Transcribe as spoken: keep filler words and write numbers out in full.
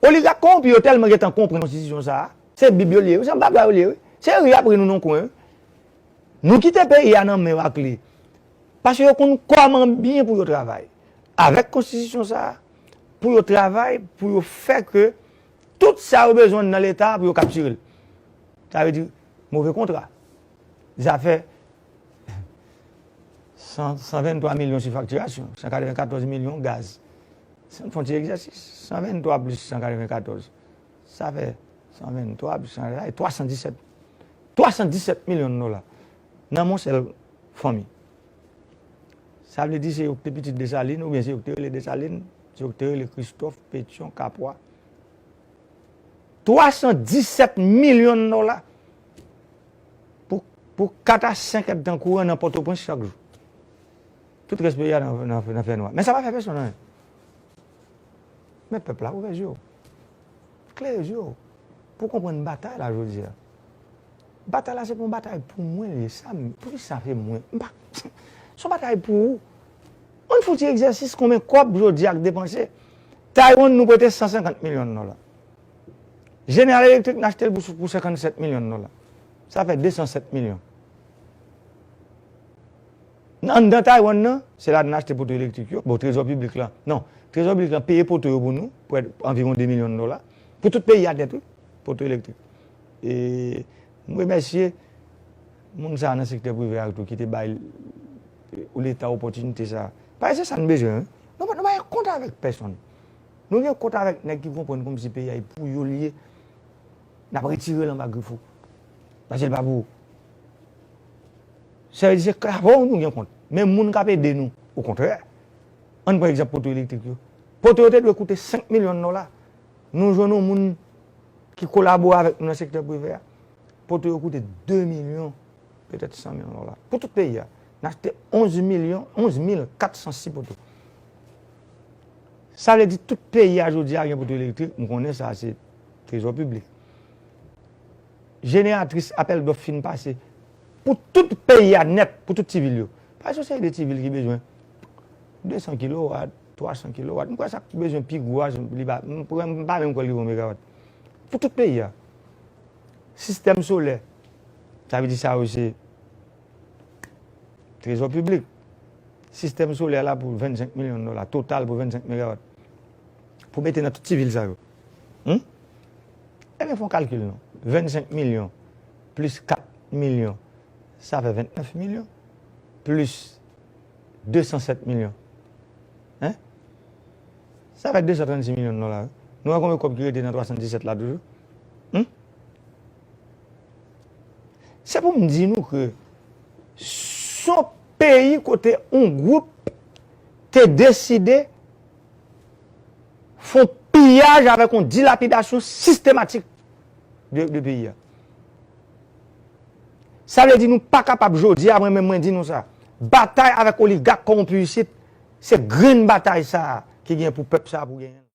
Oligak kowonpi yo tèlman gentan konprann konstitisyon sa a. Se bib yo li ye, se yon bagay yo li ye, wi. Se ri y ap ri nou nan kwen, wi. Nou kite peyi a nan men yo ak li. Paske yo konn kòman byen pou yo travay. Avèk konstitisyon sa a, pou yo travay, pou yo fè ke tout sa yo bezwen nan Leta pou yo kaptire l. Sa vle di, move kontra. Zafè san, san venntwa milyon sou faktirasyon, san katrevenkatòz milyon gaz. San, fè yon ti egzèsis, san venntwa plis san katrevenkatòz, sa fè san venntwa plis san, twa san disèt, twa san disèt milyon dola nan yon sèl fanmi. Sa vle di se yo ki te pitit Desalin, oubyen se yo ki te rele Desalin, se yo ki te rele Kristòf, Petyon, Kapwa. Twa san disèt milyon dola pou, pou kat a senk èdtan kouran nan Pòtoprens chak jou. Tout rès peyi a nan, nan, nan fènwa. Men sa pa fè pèsonn anyen. Men pèp la, ouvè je w. Klere je w. Pou w konprann batay la jodi a. Batay la se pa yon batay pou mwen li ye. Sa m, poukisa se mwen? M pa, se yon batay pou ou. Ann fè yon ti egzèsis konbyen kòb jodi a k depanse. Taiwan nou prete san senkant milyon dola. General Electric n achte l pou, pou senkannsèt milyon dola. Sa fè de san sèt milyon. Anndan Taiwan nan, se la n achte poto elektrik yo. Bon, trezò piblik la. Non, trezò piblik la peye poto yo pou nou, prè anviwon de milyon dola. Pou tout peyi a nèt, wi. Poto elektrik. E m remèsye moun sa a nan sektè prive a tou ki te bay Leta opòtinite sa a. Paske se sa n bezwen, wi. Nou pa, nou pa gen kont avèk pèsonn. Nou gen kont avèk nèg ki konprann kòmsi peyi a e pou yo li ye. N ap retire l anba grif ou. Paske l pa pou ou. Sa vle di se k avè w nou gen kont. Men moun k ap ede nou, okontrè. Ann pran egzanp poto elektrik yo. Poto yo te dwe koute senk milyon dola. Nou jwenn yon moun ki kolabore avèk nou nan sektè prive a. Poto yo koute de milyon, petèt san milyon dola. Pou tout peyi a. N achte onz milyon, onz mil kat san sis poto. Sa vle di tout peyi a jodi a gen poto elektrik, m konnen sa se trezò piblik. Jeneratris apèl dòf fin pase pou tout peyi a nèt, pou tout ti vil yo. Pa yon seri de ti vil ki bezwen de san kilowat, twa san kilowat. M kwè sa k bezwen pi gwo a, li pa, m, m pa menm kwè li yon megawat. Pou tout peyi a. Sistèm solè, sa vle di sa yo se trezò piblik. Sistèm solè la pou vennsenk milyon dola, total pou vennsenk megawat. Pou mete nan tout ti vil sa yo. Hmm? Ebyen, fè yon kalkil non. Vennsenk milyon plis kat milyon, sa fè ventnèf milyon, plis de san sèt milyon. Hein? Sa fè de san trannsis milyon dola, wi. Nou wè konbyen kòb ki rete nan twa san disèt la toujou? Hmm? Se pou m di nou ke s on peyi kote yon gwoup te deside fè yon piyaj avèk yon dilapidasyon sistematik de, de peyi a. Sa vle di nou pa kapab jodi a, mwen menm mwen di nou sa. Batay avèk oligak kòwonpi isit, se grenn batay sa a ki gen pou pèp sa a pou genyen.